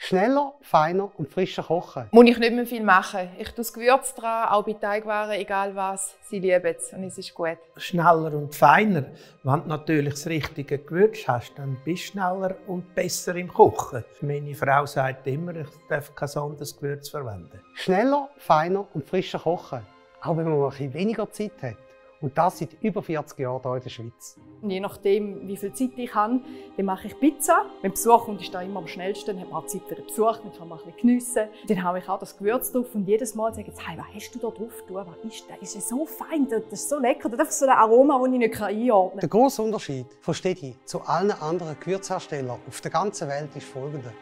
Schneller, feiner und frischer kochen. Muss ich nicht mehr viel machen. Ich tue das Gewürz dran, auch bei Teigwaren, egal was. Sie lieben es und es ist gut. Schneller und feiner. Wenn du natürlich das richtige Gewürz hast, dann bist du schneller und besser im Kochen. Meine Frau sagt immer, ich darf kein anderes Gewürz verwenden. Schneller, feiner und frischer kochen. Auch wenn man mal ein bisschen weniger Zeit hat. Und das seit über 40 Jahren hier in der Schweiz. Und je nachdem, wie viel Zeit ich habe, dann mache ich Pizza. Wenn Besuch kommt, ist das immer am schnellsten. Dann hat man auch Zeit für den Besuch, dann kann man ein bisschen geniessen. Dann haue ich auch das Gewürz drauf und jedes Mal sage ich, hey, was hast du da drauf getan? Was ist das? Ist so fein, das ist so lecker. Das ist einfach so ein Aroma, das ich nicht einordnen kann. Der grosse Unterschied von Stedi zu allen anderen Gewürzherstellern auf der ganzen Welt ist folgender.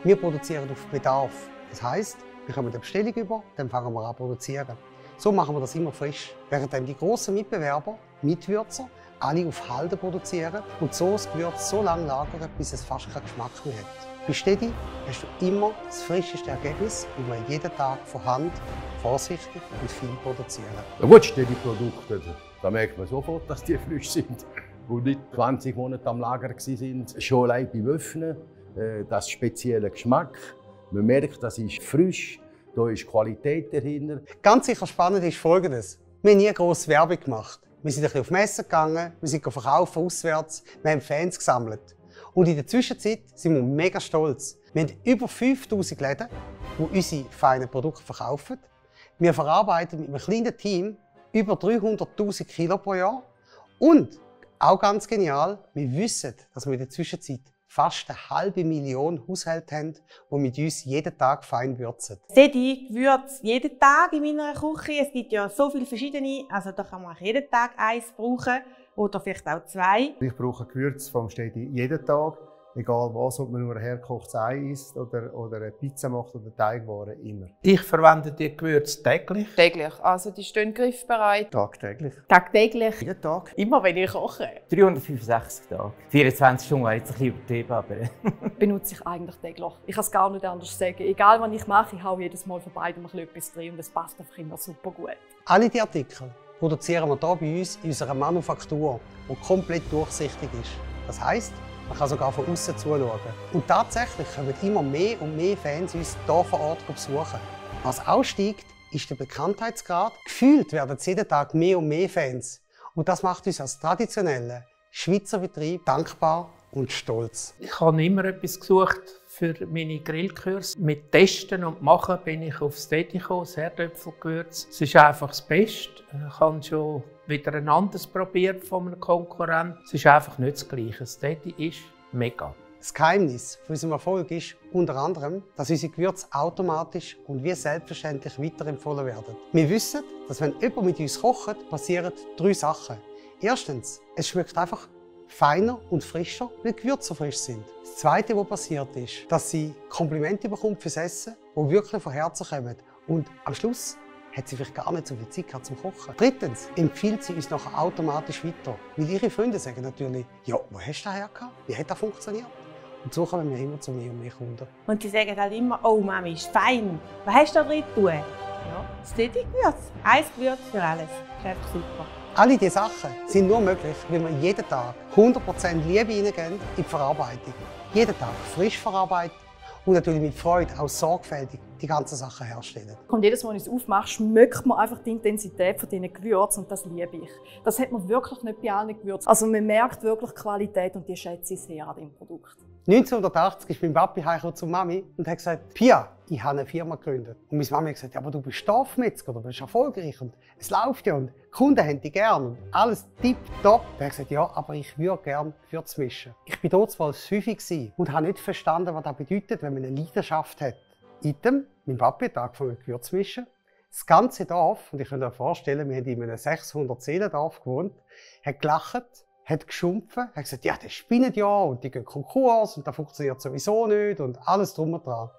Wir produzieren auf Bedarf. Das heisst, wir kommen eine Bestellung über, dann fangen wir an zu produzieren. So machen wir das immer frisch. Während die grossen Mitbewerber, Mitwürzer, alle auf Halde produzieren und so das Gewürz so lange lagern, bis es fast keinen Geschmack mehr hat. Bei Stedi hast du immer das frischeste Ergebnis, weil wir jeden Tag von Hand, vorsichtig und viel produzieren. Ja gut, Stedi-Produkte, da merkt man sofort, dass die frisch sind. Und nicht 20 Monate am Lager waren. Schon allein beim Öffnen, das spezielle Geschmack. Man merkt, das ist frisch. Da ist Qualität dahinter. Ganz sicher spannend ist Folgendes. Wir haben nie grosse Werbung gemacht. Wir sind ein bisschen auf Messen gegangen, wir sind verkaufen auswärts, wir haben Fans gesammelt. Und in der Zwischenzeit sind wir mega stolz. Wir haben über 5000 Läden, die unsere feinen Produkte verkaufen. Wir verarbeiten mit einem kleinen Team über 300'000 Kilo pro Jahr. Und, auch ganz genial, wir wissen, dass wir in der Zwischenzeit fast 500'000 Haushalte haben, die mit uns jeden Tag fein würzen. Stedi Gewürze jeden Tag in meiner Küche. Es gibt ja so viele verschiedene, also da kann man jeden Tag eins brauchen oder vielleicht auch zwei. Ich brauche Gewürze vom Stedi jeden Tag, egal was, ob man nur ein hergekochtes Ei isst oder eine Pizza macht oder Teigwaren, immer. Ich verwende die Gewürze täglich. Täglich. Also die stehen griffbereit. Tagtäglich. Tagtäglich. Jeden Tag. Immer wenn ich koche. 365 Tage. 24 Stunden war jetzt ein bisschen übertrieben, aber Benutze ich eigentlich täglich. Ich kann es gar nicht anders sagen. Egal was ich mache, ich haue jedes Mal von beidem ein bisschen etwas drin und es passt einfach immer super gut. Alle die Artikel produzieren wir hier bei uns in unserer Manufaktur, die komplett durchsichtig ist. Das heisst, man kann sogar von außen zuschauen. Und tatsächlich kommen immer mehr und mehr Fans uns hier vor Ort besuchen. Was auch steigt, ist der Bekanntheitsgrad. Gefühlt werden es jeden Tag mehr und mehr Fans. Und das macht uns als traditionellen Schweizer Betrieb dankbar und stolz. Ich habe immer etwas gesucht für meine Grillkurse. Mit Testen und Machen bin ich auf Stedi gekommen, das Herdöpfelgewürz. Es ist einfach das Beste. Ich habe schon wieder ein anderes probiert von einem Konkurrenten. Es ist einfach nicht das Gleiche. Stedi ist mega. Das Geheimnis von unserem Erfolg ist unter anderem, dass unsere Gewürze automatisch und wie selbstverständlich weiterempfohlen werden. Wir wissen, dass wenn jemand mit uns kocht, passieren 3 Sachen. Erstens, es schmeckt einfach feiner und frischer, weil die Gewürze frisch sind. Das Zweite, was passiert ist, dass sie Komplimente bekommt fürs Essen, die wirklich von Herzen kommen. Und am Schluss hat sie vielleicht gar nicht so viel Zeit gehabt zum Kochen. Drittens empfiehlt sie uns nachher automatisch weiter. Weil ihre Freunde sagen natürlich, ja, wo hast du das her gehabt? Wie hat das funktioniert? Und so kommen wir immer zu mehr und mehr Kunden. Und die sagen halt immer, oh Mami, ist fein. Was hast du da drin getan? Ja, Stedi Gewürz. Ein Gewürz für alles. Das ist einfach super. Alle diese Sachen sind nur möglich, weil wir jeden Tag 100% Liebe hineingeben in die Verarbeitung. Jeden Tag frisch verarbeitet und natürlich mit Freude, auch sorgfältig die ganzen Sachen herstellen. Und jedes Mal, wenn ich es aufmache, schmeckt man einfach die Intensität von diesen Gewürzen und das liebe ich. Das hat man wirklich nicht bei allen Gewürzen. Also man merkt wirklich die Qualität und die schätze ich sehr an dem Produkt. 1980 ist mein Papi heimgekommen zu Mami und hat gesagt, Pia, ich habe eine Firma gegründet. Und meine Mami hat gesagt, ja, aber du bist Dorfmetzger, du bist erfolgreich und es läuft ja und die Kunden haben dich gern und alles tipptopp. Er hat gesagt, ja, aber ich würde gerne Gewürze mischen. Ich war dort zwar 5 und habe nicht verstanden, was das bedeutet, wenn man eine Leidenschaft hat. Item, mein Papi hat angefangen Gewürze zu mischen. Das ganze Dorf, und ich kann mir vorstellen, wir haben in einem 600-Seelen-Dorf gewohnt, hat gelacht, hat geschumpfen, hat gesagt, ja, das spinnt ja und die gehen Konkurs und das funktioniert sowieso nicht und alles drum und dran.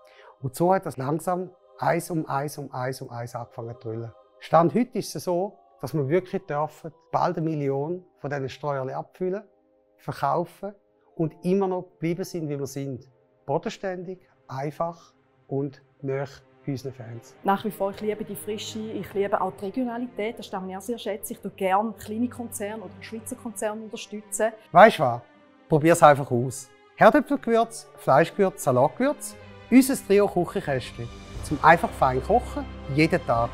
Und so hat das langsam eins um eins angefangen zu drüllen. Stand heute ist es so, dass wir wirklich dürfen bald 1 Million von diesen Steuern abfüllen, verkaufen und immer noch geblieben sind, wie wir sind. Bodenständig, einfach und nahe bei unseren Fans. Nach wie vor, ich liebe die Frische, ich liebe auch die Regionalität, das was ich auch sehr schätze. Ich tue gerne kleine Konzerne oder Schweizer Konzerne unterstützen. Weißt du was? Probier es einfach aus. Herdöpfelgewürz, Fleischgewürz, Salatgewürz. Unser Trio Küchenkästchen. Zum einfach fein kochen, jeden Tag.